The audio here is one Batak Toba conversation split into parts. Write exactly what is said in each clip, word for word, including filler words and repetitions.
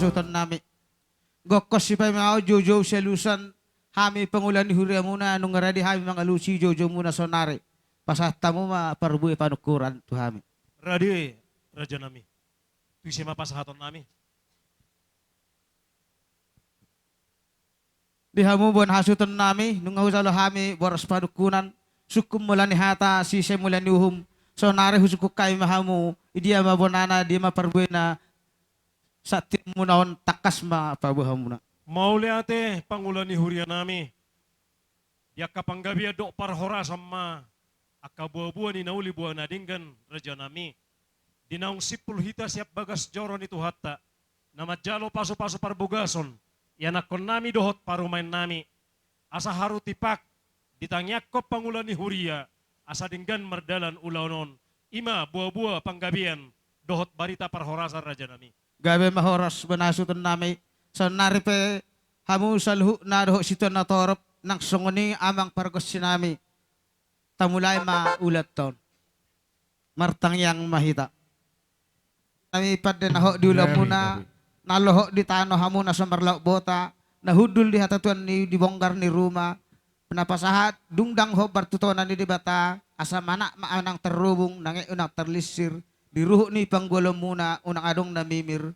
Suhutonnami. Gokhon sipaima on joujou sialusan hami pangula ni huriamuna nunga rade hami mangalusi joujoumuna saonari. Pasahat hamu ma parbue panungkuran tu hami. Rade, rajanami. Tu ise ma pasahatonnami? Di hamu bona hasuhutonnami, nunga hujalo hami boras panungkunan, sungkun mula ni hata, sise mula ni uhum, saonari husungkun hami ma hamu, idia ma bonana, dia ma parbuena, santiamuna on tangkas ma paboaonmuna. Mauliate pangula ni hurianami. Di angka panggabean dohot parhorasan ma angka buabua ni na uli boha na denggan, rajanami. Di naung simpul hita sian bagas joro ni Tuhanta, na manjalo pasupasu parbogason, ianakkonnami dohot parumaennami. Asa haru tipak ditangiangkon pangula ni huria, asa denggan mardalan ulaon on. I ma buabua panggabean dohot barita parhorasan, rajanami. Gabe ma horas bona hasuhutonnami. Saonari pe hamu saluhutna dohot situan na torop, nang songon i amang pargonsinami. Tamulai ma ulaonta on. Martangiang ma hita. Nami pande na hot di ulaonmuna, na lohot di tano hamu na so marlaok bota, na hundul di hata tuan ni di bonggar ni ruma, na pasahat dung dang hombar tu tona ni Debata, asa manat ma unang tarrobung, nang e unang tarlinsir, di ruhut ni panggualonmuna unang adong na mimir.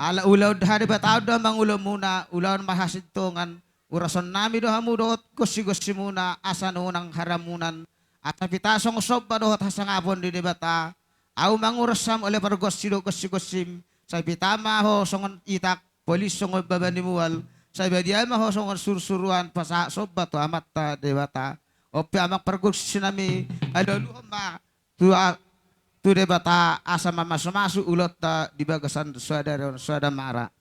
Ala ulaon hadebataon do amang ulaonmuna, ulaon marhasintongan, urasonnami do hamu dohot gonsigonsimuna, asa nunga unang haramunan, asa pita songon somba dohot hasangapon di Debata. Ahu manguras hamu ale pargonsi dohot gonsigonsim, sai pita ma ho songon itak, polis songon baba ni mual, sai badia ma ho songon surusuruan pasahat somba tu Amanta Debata. On pe amang pargonsinami, alualuhon ma tu a-, tu Debata asa mamasumasu ulaonta di bagasan soada on, soada mara.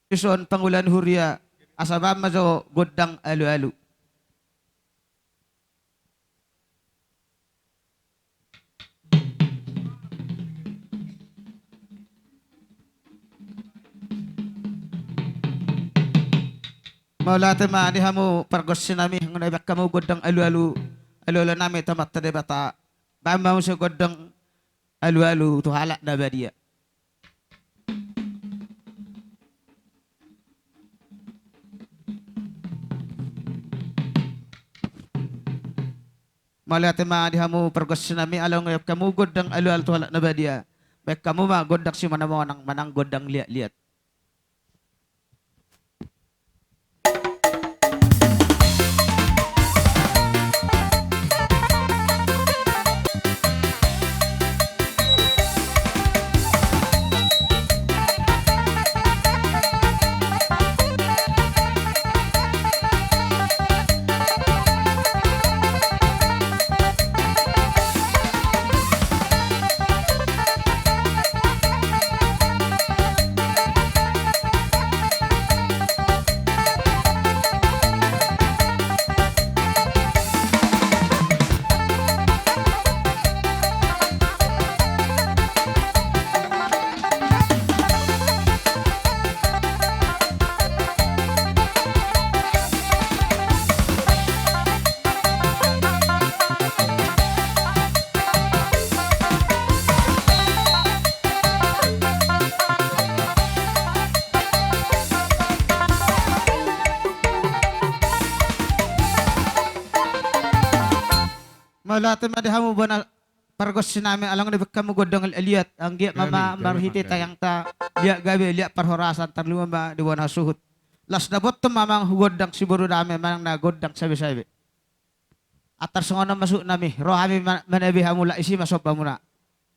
Dison pangula ni huria, asa bahen ma jo gondang alualu. Mauliate ma di hamu pargonsinami, anggo na dibahen hamu gondang alualu, alualunami tu Amanta Debata, bahen ma muse gondang alualu tu halak na badia. Mauliate ma di hamu pargonsinami, ala nunga dibahen hamu gondang alualu tu halak na badia, bahen hamu ma gondang simonamonang manang gondang liatliat. Mauliate ma di hamu bona pargonsinami, ala nunga dibahen hamu gondang liatliat, anggiat ma marhite tangiangta liat gabe liat parhorasan, tarlumobi ma di bona hasuhut. Las dapothon ma amang gondang siboru dame manang na gondang sabesabe. Antar songon on ma suhutnami, ro hami ma-, manabe hamu, lak isi ma sombamuna.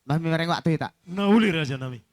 Ba hami marenggo waktu hita. Na uli rajanami.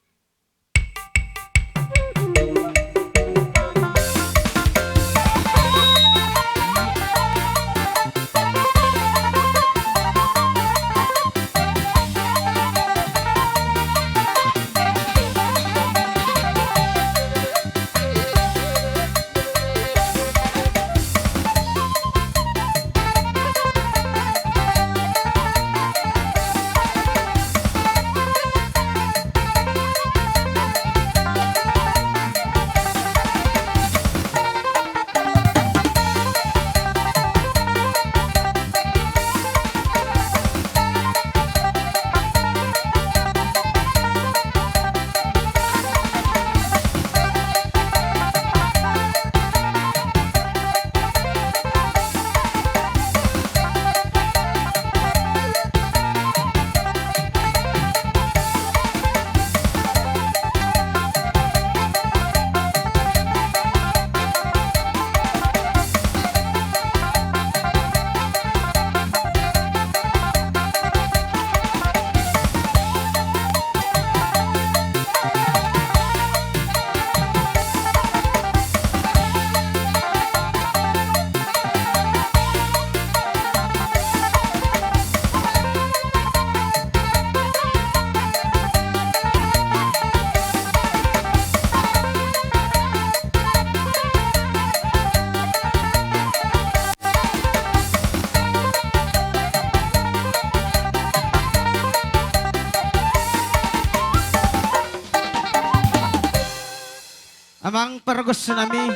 pargonsi nami,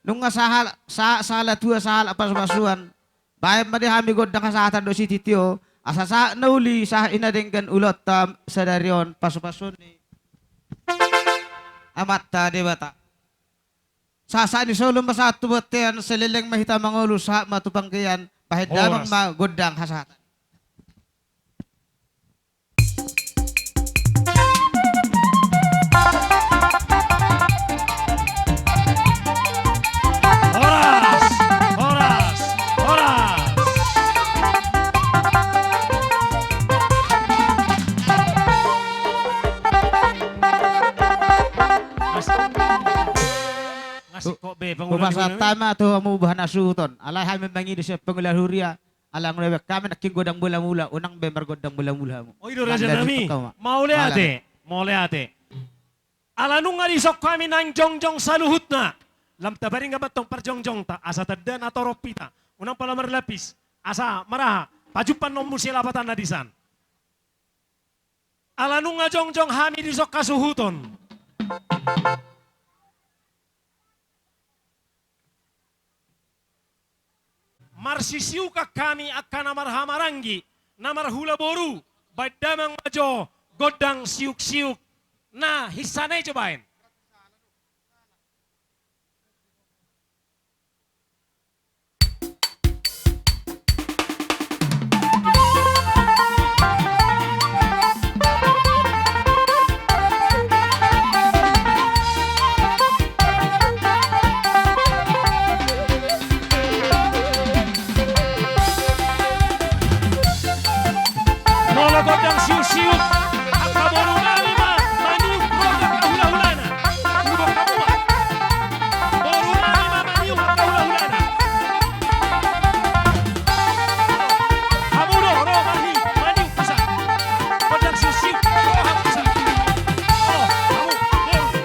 nunga sahat, sahat sahala tua, sahat pasupasuan. Baen ma di hami gondang hasahatan dohot sititio, asa sahat na uli, sahat i na denggan ulaonta sadari on, pasupasuon ni Amanta Debata. Sahat sahat ni solu ma sahat tu bontean, saleleng ma hita mangolu, sahat ma tu pangkean, bahen damang ma gondang hasahatan. Horas! Horas! Horas! Ngasih kok be pangula. Hupasahat hami ma tu hamu boha na suhut on. Alai hami mangido sian pangula huria. Ala nunga be hami nangkin gondang mula-mula, unang be margondang mula-mula hamu. O, i do raja nami. Mauliate, mauliate. Ala nunga dison hami nang jongjong saluhutna. Lam taparingot ma antong parjongjongta, asa tanda na torop hita. Unang pola marlapis, asa maraha, pajumpang ma muse lapatanna dison. Ala nunga jongjong hami dison hasuhuton. Marsisiukan hami angka na marhahamaranggi, na marhula boru, baen damang ma jo gondang siuk-siuk. Na, hinsana i jo baen. Molo gondang siuk-siuk, angka boru nami ma maniuk roha angka hulahulana. Udo hamu ma. Boru nami ma maniuk angka hulahulana. Hamu do, ro, marhi, maniuk bisa. Gondang siuk-siuk, ro, hamu bisa. O, hamu, boru.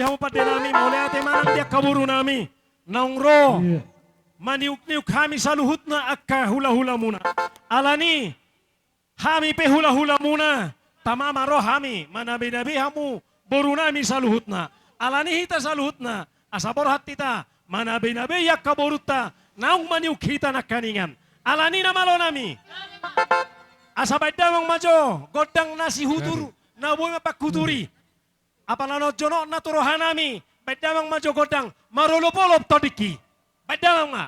hamu pande nami, mauliate ma nang di angka boru nami naung ro maniuk-niuk hami saluhutna angka hula-hula muna. Alani hami pe hula-hula muna, tama ma ro hami manabe-nabe hamu boru nami saluhutna. Alani hita saluhutna asa borhat hita manabe-nabe angka borunta naung maniuk hita nangkaningan. Alani na malo nami, asa baen damang ma jo gondang na sihutur na boi ma pangkuturi. Apala na jonok na tu roha nami, baen damang ma jo gondang marolop-olop tondingki. Baen damang ma.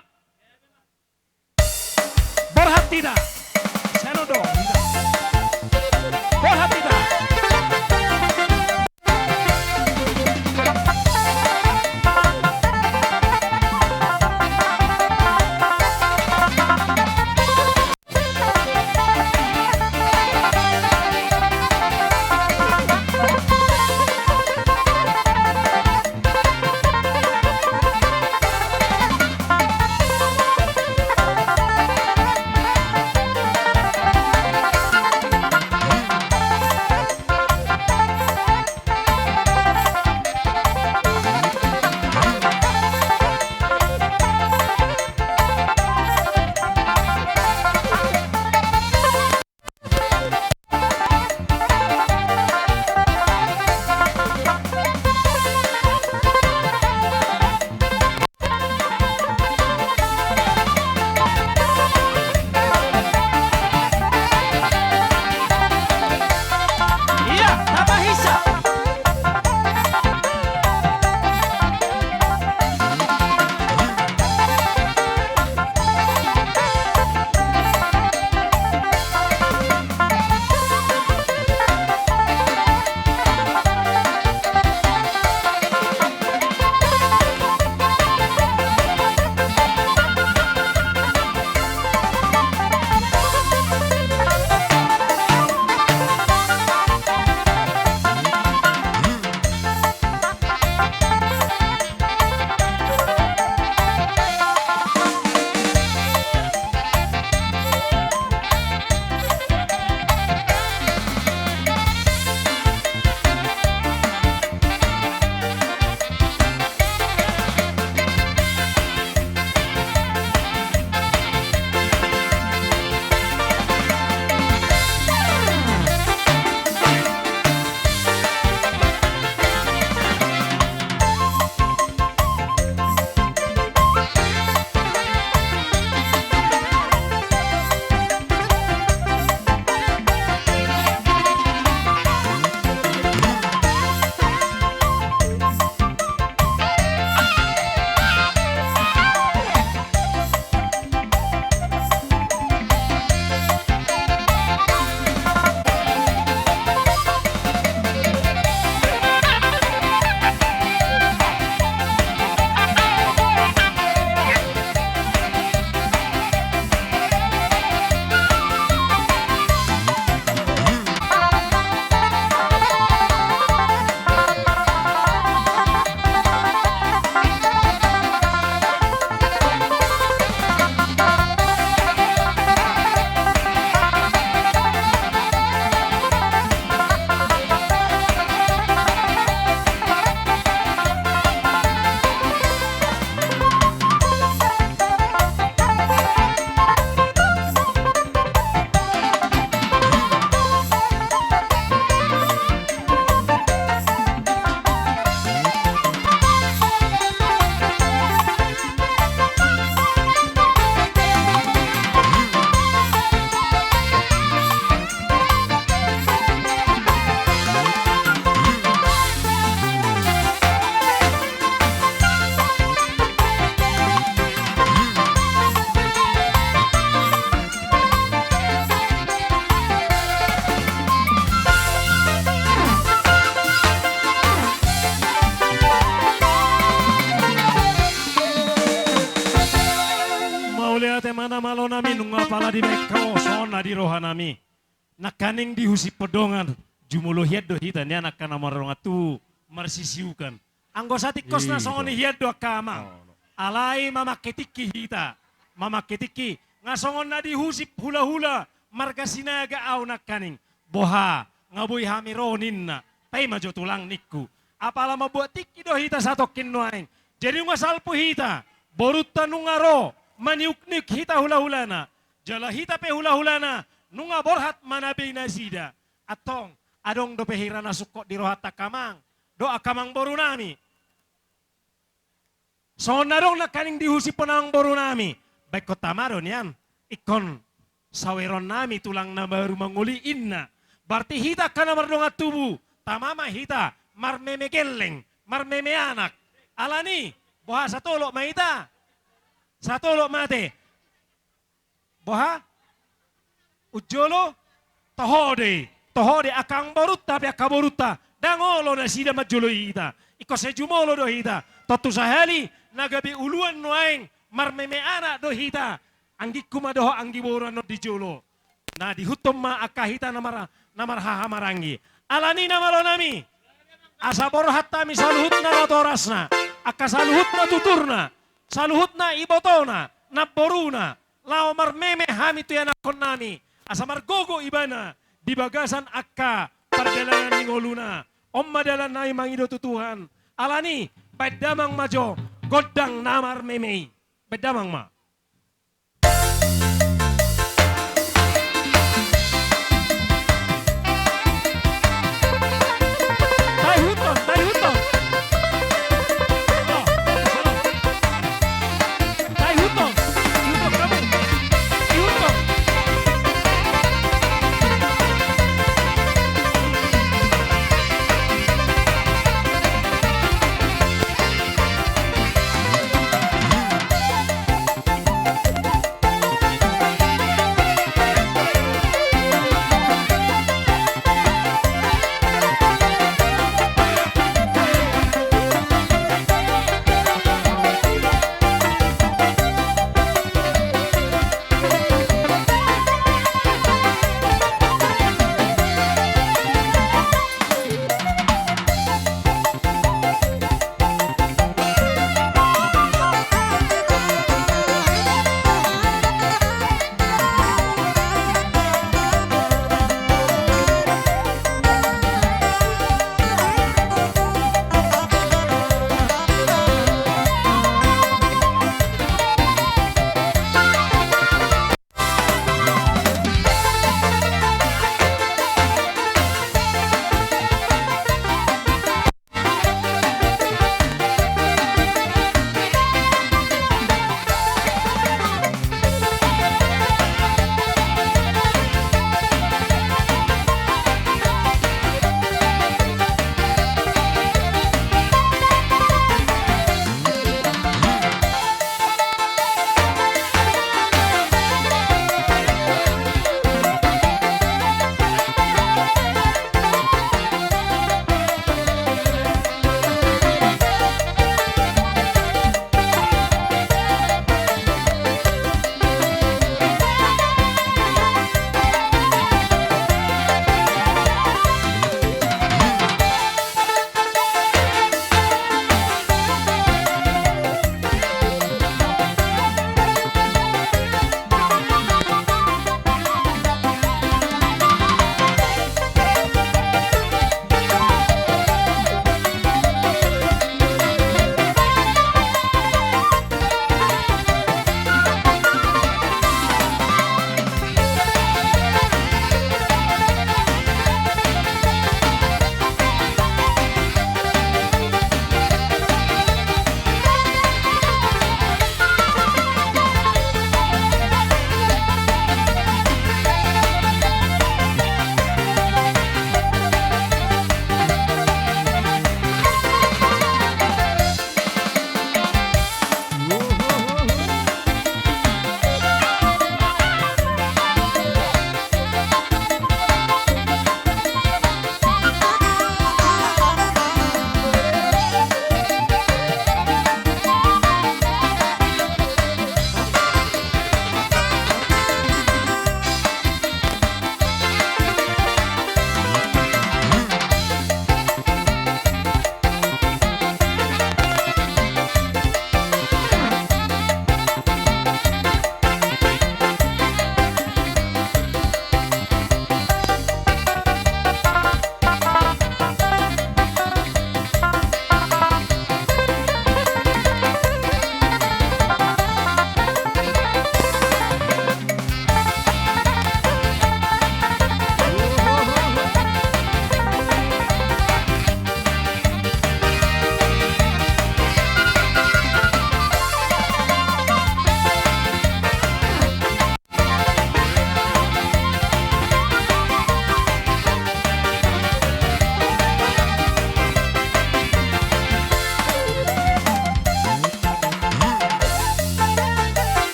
Borhat hita. Seno do. Borhat hita. Mauliate ma na malo nami, nunga pala dibaen ho songon na di roha nami. Nangkaning di husip pondongan, jumolo hian do hita nian angka na mardongan tubu marsisiukan. Anggo satingkos na songon i hian do angka amang. Alai mamangke tingki hita, mamangke tingki, nga songon na di husip hula-hula marga Sinaga au nangkaning. Boha, nga boi hami ro ninna, paima jo tulang ningku. Apala mambuat tingki do hita satongkin nuaeng. Jadi nunga salpu hita, borunta nunga ro maniukniuk hita hulahulana. Jala hita pe hulahulana nunga borhat manabei nasida. Antong, adong dope hira na sungkot di rohanta angka amang dohot angka amangboru nami. Songon na adong nangkaning diusiphon amangboru nami, baen hon tama do nian, ingkon saweron nami tulang na baru mangoli inna. Berarti hita angka na mardongan tubu, tama ma hita marmeme gelleng, marmeme anak. Alani, boha satolop ma hita? Satolop ma ate. Boha? Unjolo? Toho do i, toho do i, angka amangborunta pe angka borunta, ndang olo nasida manjoloi hita. Ingkon sai jumolo do hita. Tontu sahali na gabe uluan nuaeng marmeme anak do hita. Anggingku ma dohot anggiboru annon di jolo. Na diihuthon ma angka hita na mar-, na marhaha maranggi. Alani na malo nami, asa borhat hami saluhutna natorasna, angka saluhutna tuturna, saluhutna ibotona, namboruna, laho marmeme hami tu ianakhon nami, asa margogo ibana di bagasan angka pardalanan ni ngoluna. On ma dalan nami mangido tu Tuhan. Alani, baen damang ma jo gondang na marmeme i. Baen damang ma.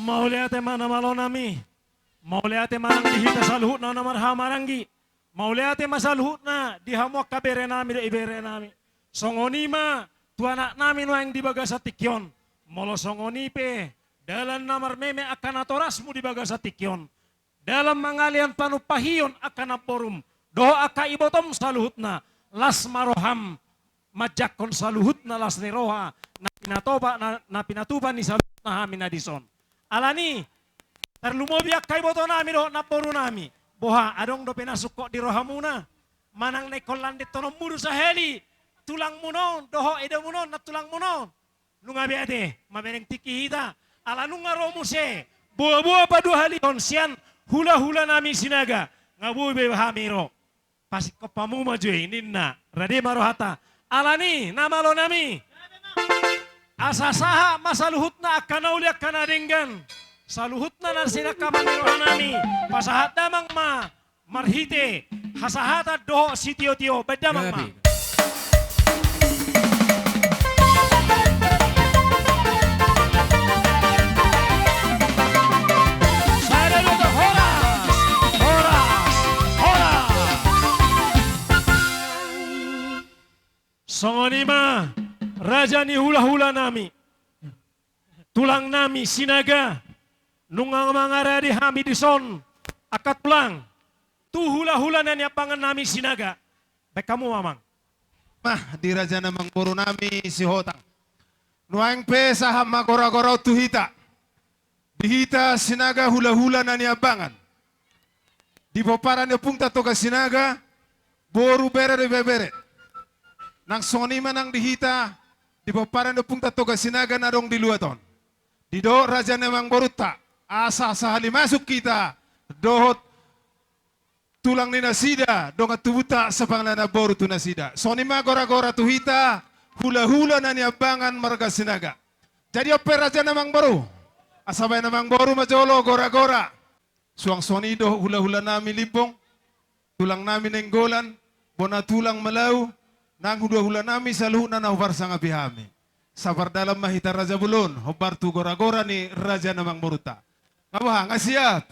Mauliate ma na malo nami. Mauliate ma nang di hita saluhutna na marhahamaranggi. Mauliate ma saluhutna di hamu angka bere nami dohot ibebere nami. Songon i ma tu anak nami nuaeng di bagasan tingki on. Molo songon i pe dalan na marmeme angka natorasmu di bagasan tingki on. Dalan mangalean panumpahion angka namborum dohot angka ibotom saluhutna, las ma roham manjangkon saluhutna las ni roha na pinatupa, na, na pinatupa ni saluhutna hami na dison. Alani, tarlumobi angka iboto nami dohot namboru nami, boha adong dope na sungkot di rohamuna? Manang na ingkon landethononmu do sahali tulangmuna on dohot edamuna on, nantulangmuna on? Nunga be ate, mamereng tingki hita, ala nunga ro muse boaboa paduahalihon sian hulahula nami Sinaga. Nga boi be hami ro. Pasingkop hamu ma jo i ninna. Rade ma rohanta. Alani na malo nami, asa sahat ma saluhutna angka na uli angka na denggan, saluhutna na sinangkapan ni roha nami. Pasahat damang ma marhite hasahatan dohot sitiotio. Baen damang ma. Sada, dua, tolu, horas! Horas! Horas! Songon i ma raja ni hulahula nami, tulang nami Sinaga. Nunga mangarade hami dison angka tulang tu hulahula na niambangan nami Sinaga. Baen hamu ma amang. Mah, di raja ni amangboru nami Sihotang. Nuaeng pe sahat ma goragora on tu hita. Di hita Sinaga hulahula na niambangan, di pomparan ni ompungta Toga Sinaga, boru, bere dohot ibebere. Nang songon i ma nang di hita di pomparan ni ompungta Toga Sinaga na adong di luat on. Didok raja ni amangborunta, asa sahali masuk hita dohot tulang ni nasida, dongan tubunta Sapangalanan boru tu nasida. Songon i ma goragora tu hita hulahula na niambangan marga Sinaga. Jadi on pe raja ni amangboru, asa baen amangboru ma jolo goragora. Suang songon i dohot hulahula nami Limbong, tulang nami Nainggolan, bona tulang Malau, nang hulahula nami saluhutna na huparsangapi hami. Sapardalan ma hita raja bolon, hombar tu goragora ni raja ni amangborunta. Nga boha, nga siap?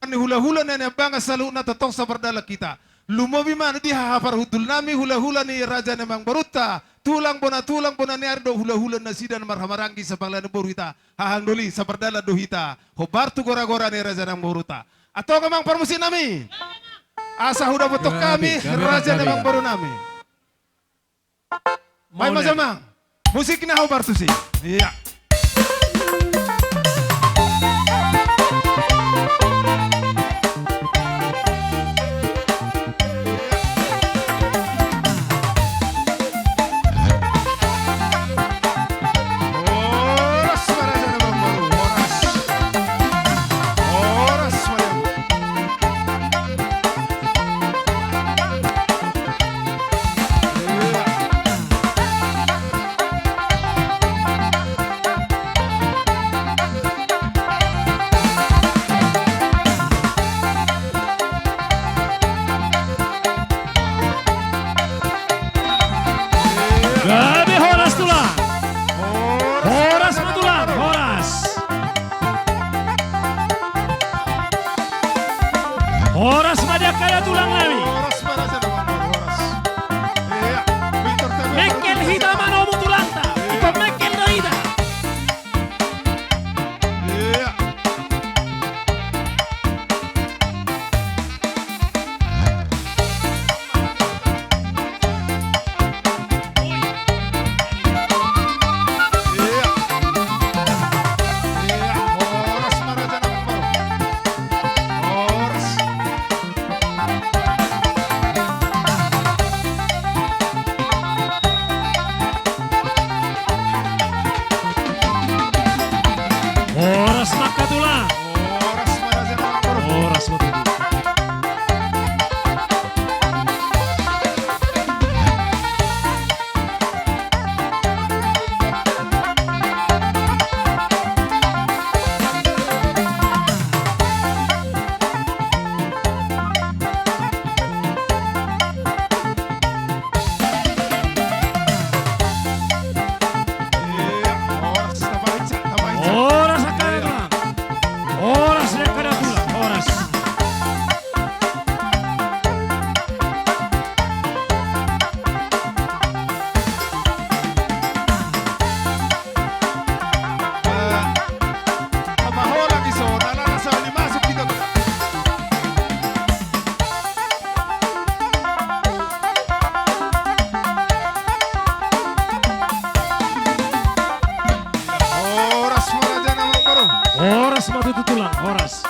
Ni hulahula na niambangan saluhutna tongtong sapardalan hita. Lumobi ma di haha parhundul nami hulahula ni raja ni amangborunta, tulang, bona tulang, bona ni ari dohot hulahula nasida na marhahamaranggi Sapangalanan boru hita. Hahang doli, sapardalan do hita hombar tu goragora ni raja ni amangborunta. Antong amang parmusik nami, asa hudapothon hami raja ni amangboru nami. Baen ma jo amang. Musik na hombar tusi. Ia. Horas ma raja ni amangboru, horas. Horas ma raja. Matutu tulang, horas.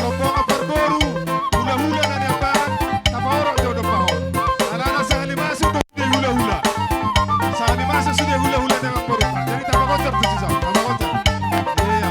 Rombongan parboru, hulahula na niambangan, tapaorot jo dompak on. Alana sahali masuk do sude hulahula. Sahali masuk sude hulahula na niambangan. Jadi tapagonjang tu sisa, tapagonjang. Iya.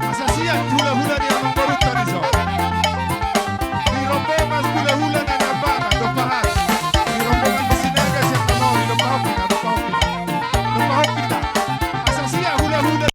Asa sian hulahula ni amangborunta dison. Di rombongan hulahula na niambangan, dompak hami. Di rombongan di Sinaga sian Tanori, dompak hami, dompak hami. Dompak hami. Asa sian hulahula.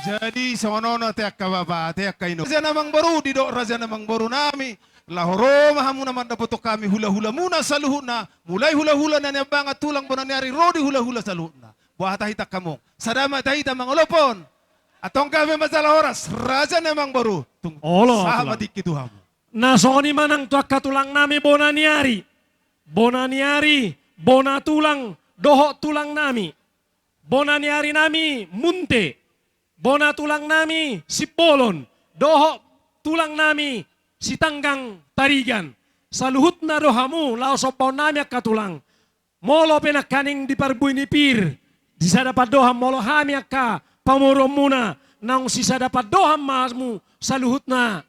Jadi songon on ma, ate angka bapa, ate angka inong. Raja na amangboru, didok raja na amangboru nami, laho ro ma hamuna mandapothon hami hulahulamuna saluhutna, mulai hulahula na niambangan, tulang, bona ni ari, ro di hulahula saluhutna. Boha tahitan hamu? Sada ma tahitan mangolophon. Antong gabe ma jala horas, raja na amangboru. Tung sahat ma tingki tu hamu. Na songon i ma nang tu angka tulang nami bona ni ari. Bona ni ari, bona tulang, dohot tulang nami. Bona ni ari nami Munte. Bona tulang nami Simbolon. Dohot tulang nami Sitanggang Tarigan. Saluhutna do hamu laho sombaon nami angka tulang. Molo pe nangkaning di parbue ni pir, di sada pandohan, molo hami angka pamoruonmuna, naung sisada pandohan ma hamu saluhutna.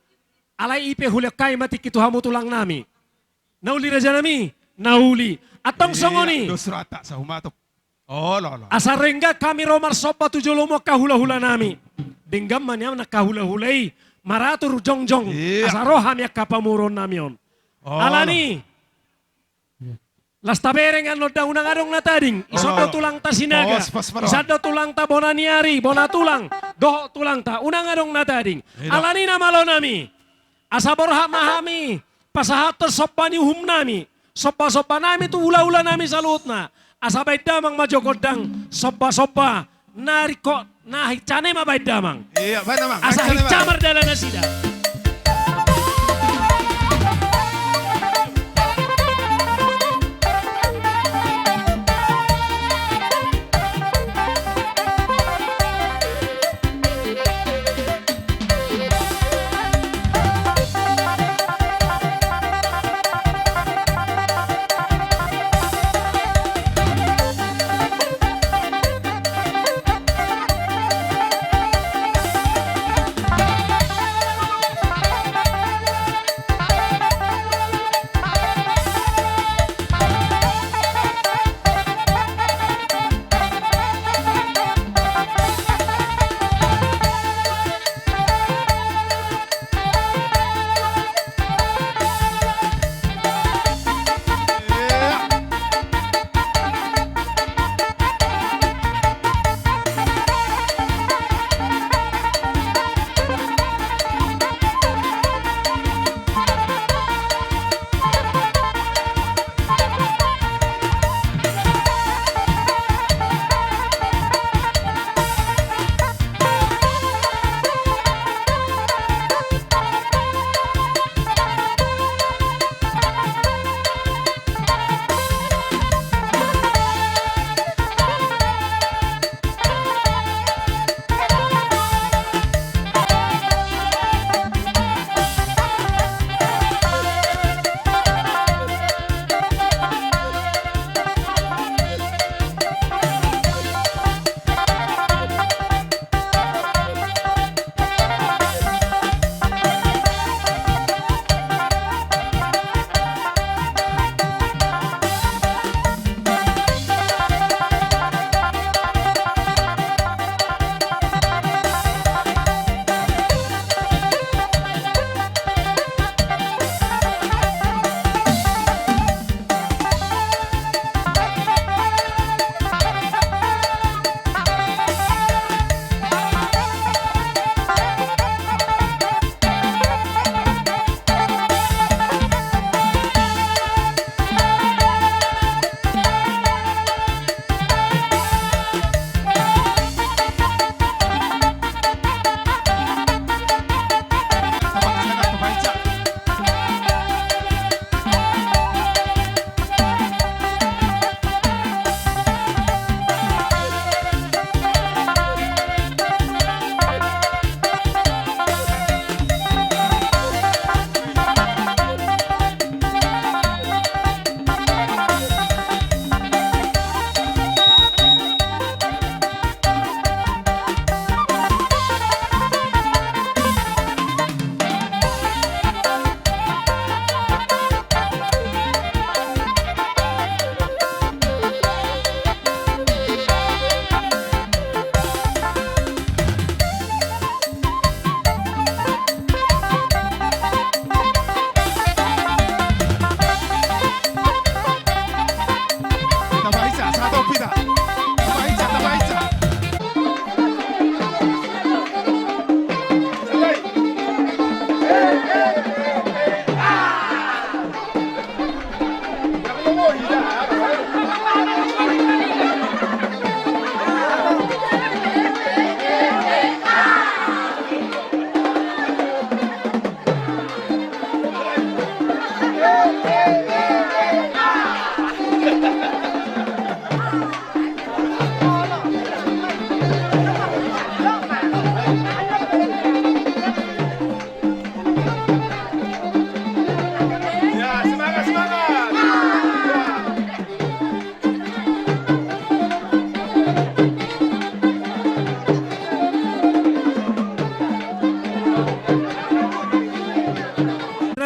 Alai i pe hulehon hami ma tingki tu hamu tulang nami. Na uli raja nami, na uli. Antong songon i. Dos rata, sahumatok. Olo, olo. Asa ro denggan hami ro marsomba tu jolomu angka hulahula nami. Denggan ma nian angka hulahula i maratur jongjong. Iya. Asa ro hami angka pamoruon nami on. Olo. Alani. Las tabereng annon da, unang adong na tading. Olo, olo. Ison do tulangta Sinaga. Pos, pos, pos. Ison do tulangta bona ni ari, bona tulang. Dohot tulangta, unang adong na tading. Iya. Alani na malo nami. Asa borhat ma hami pasahathon somba ni uhum nami, sombasomba nami tu hulahula nami saluhutna. Asa baen damang ma jo gondang sombasomba na ringkot, na hinsana i ma baen damang. Iya, baen damang. Asa hinsa ma, hinsa mardalansida.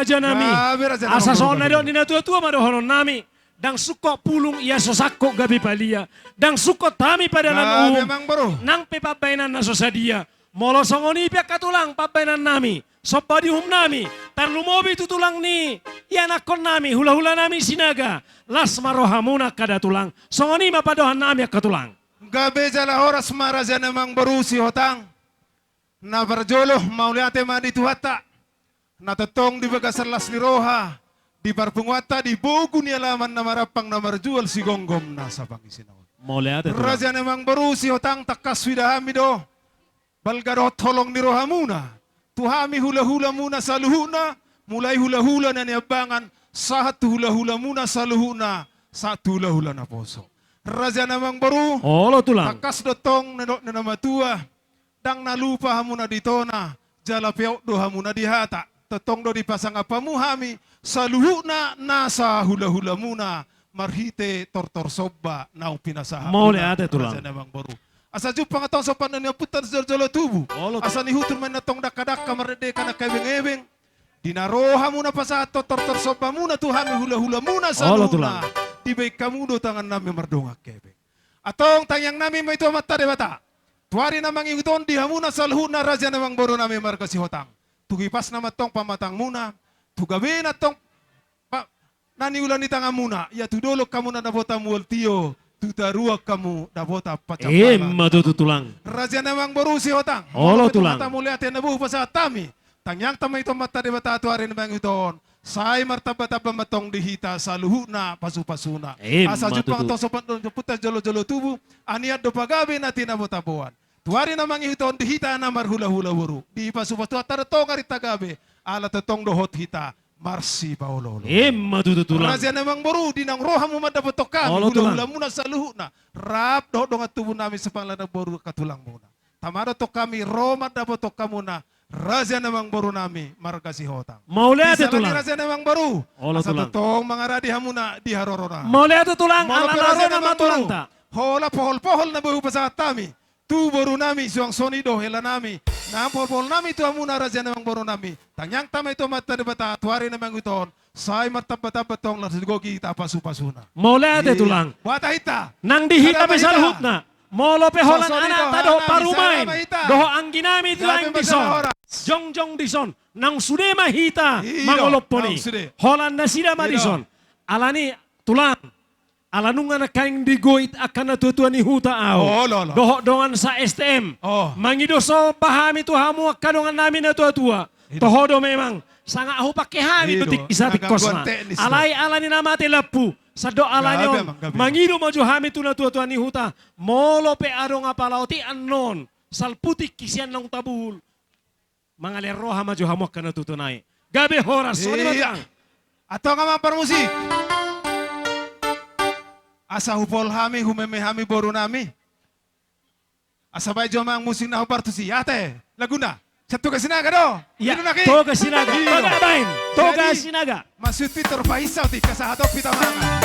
raja nami. Gabe raja nami. Asa songon na didok ni na tua-tua ma dohonon nami. Ndang sungkot pulung ia so sangkot gabe palia. Ndang sungkot hami padanan uhum. Gabe amang boru. Nang pe pambahenan na so sadia. Molo songon i pe angka tulang pambahenan nami, somba ni uhum nami, tarlumobi tu tulang ni ianakhon nami, hula-hula nami Sinaga, las ma rohamuna angka da tulang. Songon i ma pandohan nami angka tulang. Gabe jala horas ma raja ni amang boru Sihotang. Na parjolo mauliate ma di Tuhanta. Na tongtong di bagasan las ni roha, di parpunguanta, di bogu ni alaman na marampang na marjual sigomgom nasa pangisina on. Mauliate tulang. Raja ni amang boru Sihotang, tangkas huida hami do. Balga dohot holong ni rohamuna tu hami hula-hulamuna saluhutna, mulai hula-hula na niambangan sahat tu hula-hulamuna saluhutna, sahat tu hula-hula naposo. Raja ni amang boru. Olo tulang. Tangkas do tong na nidok ni na matua. Ndang na lupa hamuna di tona, jala peop do hamuna di hata. Tongtong do dipasangap hamu hami saluhutna nasa hula-hulamuna marhite tortor somba naung pinasahat. Mauliate tulang. Raja ni amang boru. Asa jumpang antong sopan ni ompunta jolo-jolo tubu. Olo tulang. Asa nihutur ma i antong dakka-dakka mardekdek anak ebeng-ebeng. Di na ro hamuna pasahat tortor sombamuna tu hami hula-hulamuna saluhutna. Olo tulang. Dibahen hamu do tangan nami mardongan hepeng. Antong tangiang nami ma i tu Amanta Debata. Tu ari na mangihut on di hamuna saluhutna raja ni amang boru nami marga Sihotang. Tu hipasna ma antong pamatangmuna, tu gabena antong pa-, na niula ni tanganmuna, ia tu dolok hamu na dapotan mual tio, tu toruan hamu dapotan pansamotan. Emma tutu tulang. Raja ni amang boru Sihotang. Olo tulang. Molo pe tu hata mauliate na boi hupasahat hami. Tangiangta ma i tu Amanta Debata tu ari na mangihut on. Sai martamba-tamba ma antong di hita saluhutna pasu-pasuna. Emma tutu. Asa jumpang antong sopan ni ompunta jolo-jolo tubu, anian do pagabe na tinabotaboan. Tu ari na mangihut on di hita na marhula-hula boru, dipasu-pasu Tuhanta do antong arinta gabe, ala tongtong dohot hita marsipaolo-olo. Emma tutu tulang. Raja ni amang boru, di naung ro hamu mandapothon hami, olo tulang, hula-hulamuna saluhutna, rap dohot dongan tubu nami sapangalaho boru angka tulangmuna. Tama do antong hami ro mandapothon hamuna, raja ni amang boru nami marga Sihotang. Mauliate tulang. Di sala ni raja ni amang boru. Olo tulang. Asa tongtong mangaradi hamuna di harorona. Mauliate tulang. Molo pe raja ni amang boru, ala harorona ma tulangta. Holan pohol-pohol na boi hupasahat hami tu boru nami, suang songon i do hela nami. Nang pohol-pohol nami tu hamuna raja ni amang boru nami. Tangiangta ma i tu Amanta Debata tu ari na mangihut on. Sai martamba-tamba antong las ni gogo hita pasu-pasuna. Mauliate tulang. Boha tahinta? Nang di hita pe saluhutna. Molo pe holan anakta dohot parumaen dohot anggi nami tu laeng dison, jongjong dison, naung sude ma hita mangolophon i. Holan nasida ma dison. Alani tulang, ala nunga nangkaning digoit angka na tua-tua ni huta ahu dohot dongan sa S T M. Mangido somba hami tu hamu angka dongan nami na tua-tua. Toho do memang sanga hupangke hami do tingki satingkosna. Alai alani na mate lampu, sandok alani on mangido ma jo hami tu na tua-tua ni huta. Molo pe adong apala otik annon salputik sian naung tabuhul, mangalean roha ma jo hamu angka na tua-tua nai. Gabe horas. Songon i ma tulang. Antong amang parmusik, asa hupaol hami, humeme hami boru nami. Asa baen jo amang musik na hombar tusi, ate laguna. Sian Toga Sinaga do. Ia, Toga Sinaga. Toga baen. Toga Sinaga. Masuti terpaisa ti kasahaton pita mangan.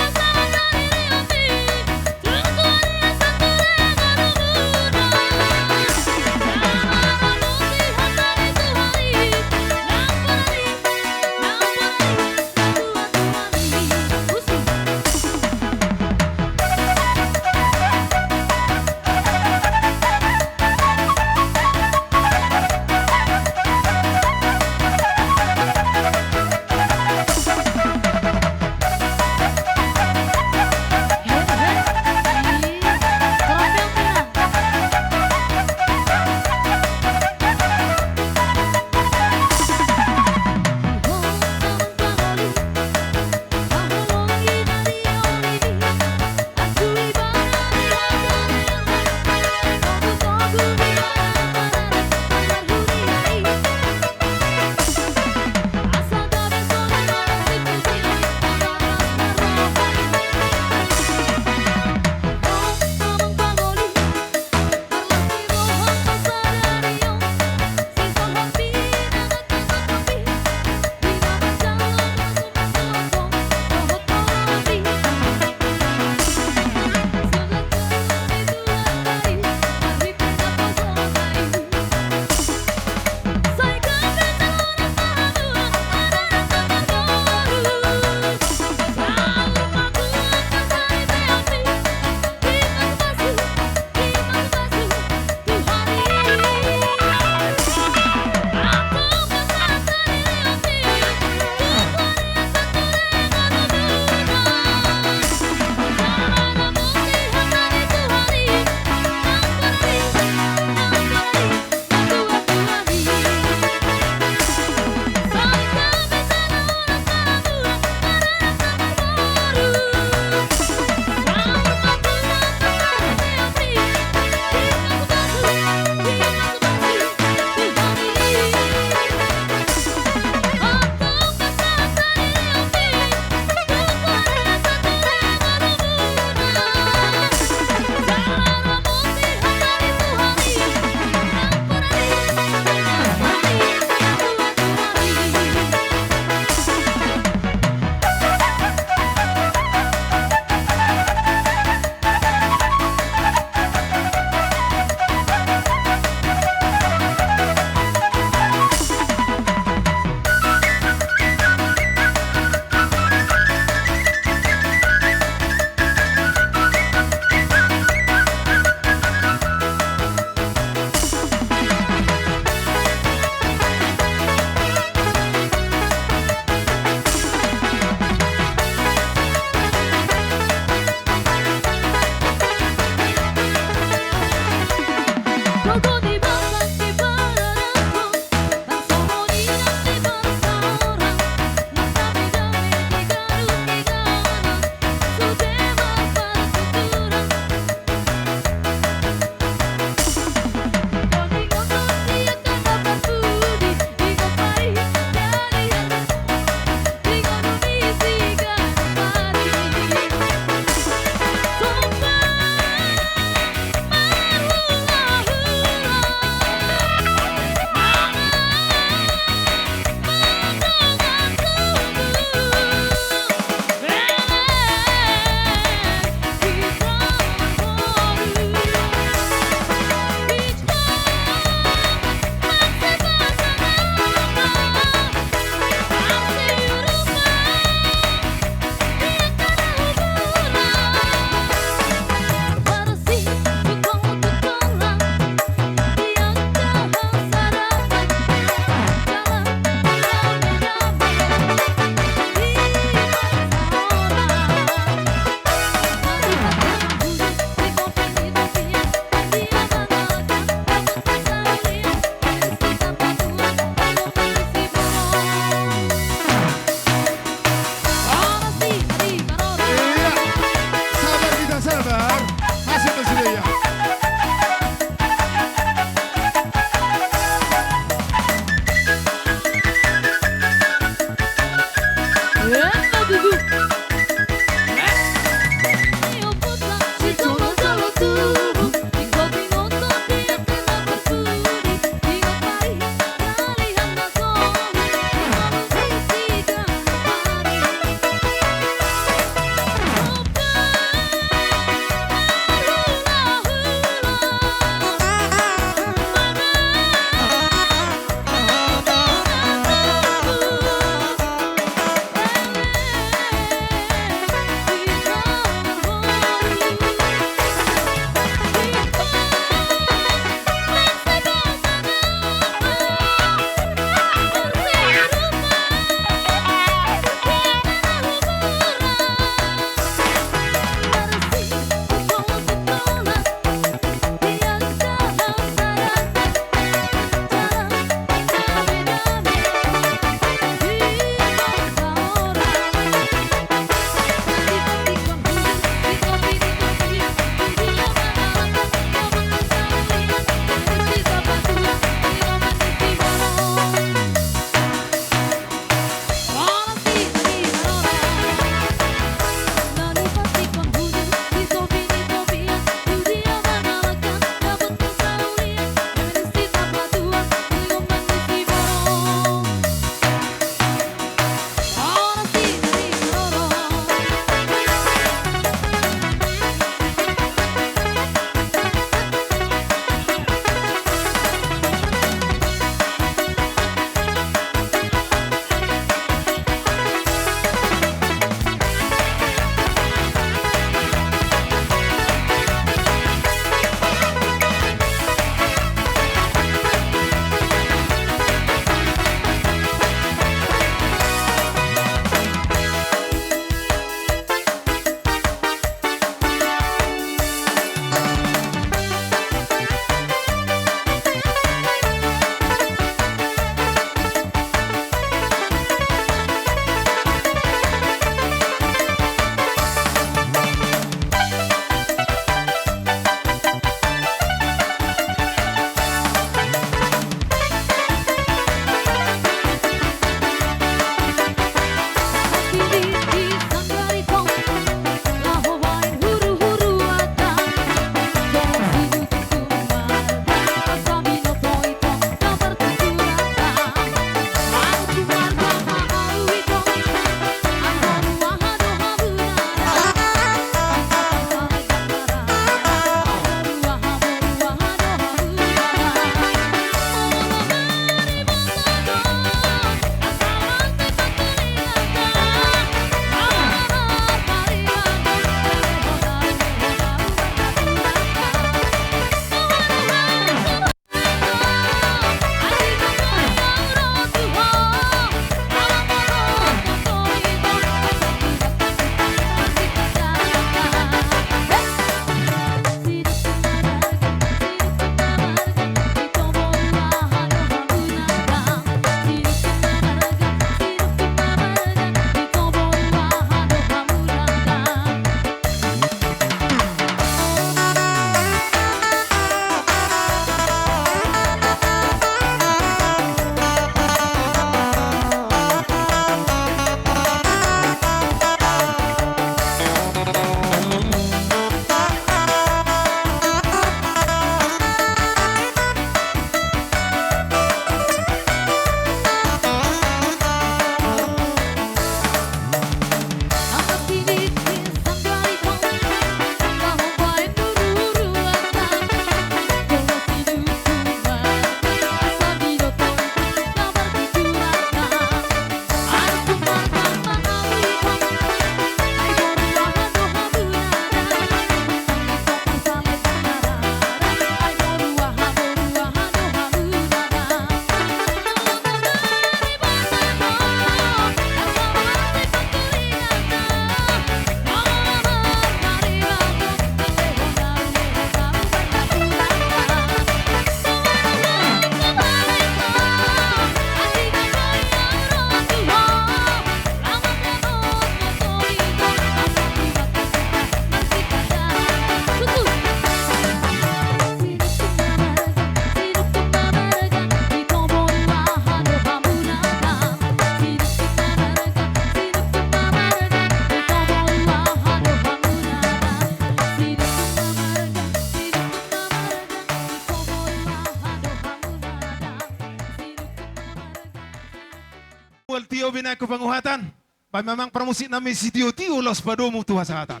Tio binahen tu panguhatan. Baen ma amang parmusik nami sitio-tio laos padomu tu hasahatan.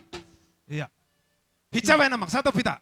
Ia. Hinsa baen amang, sahat tu hita.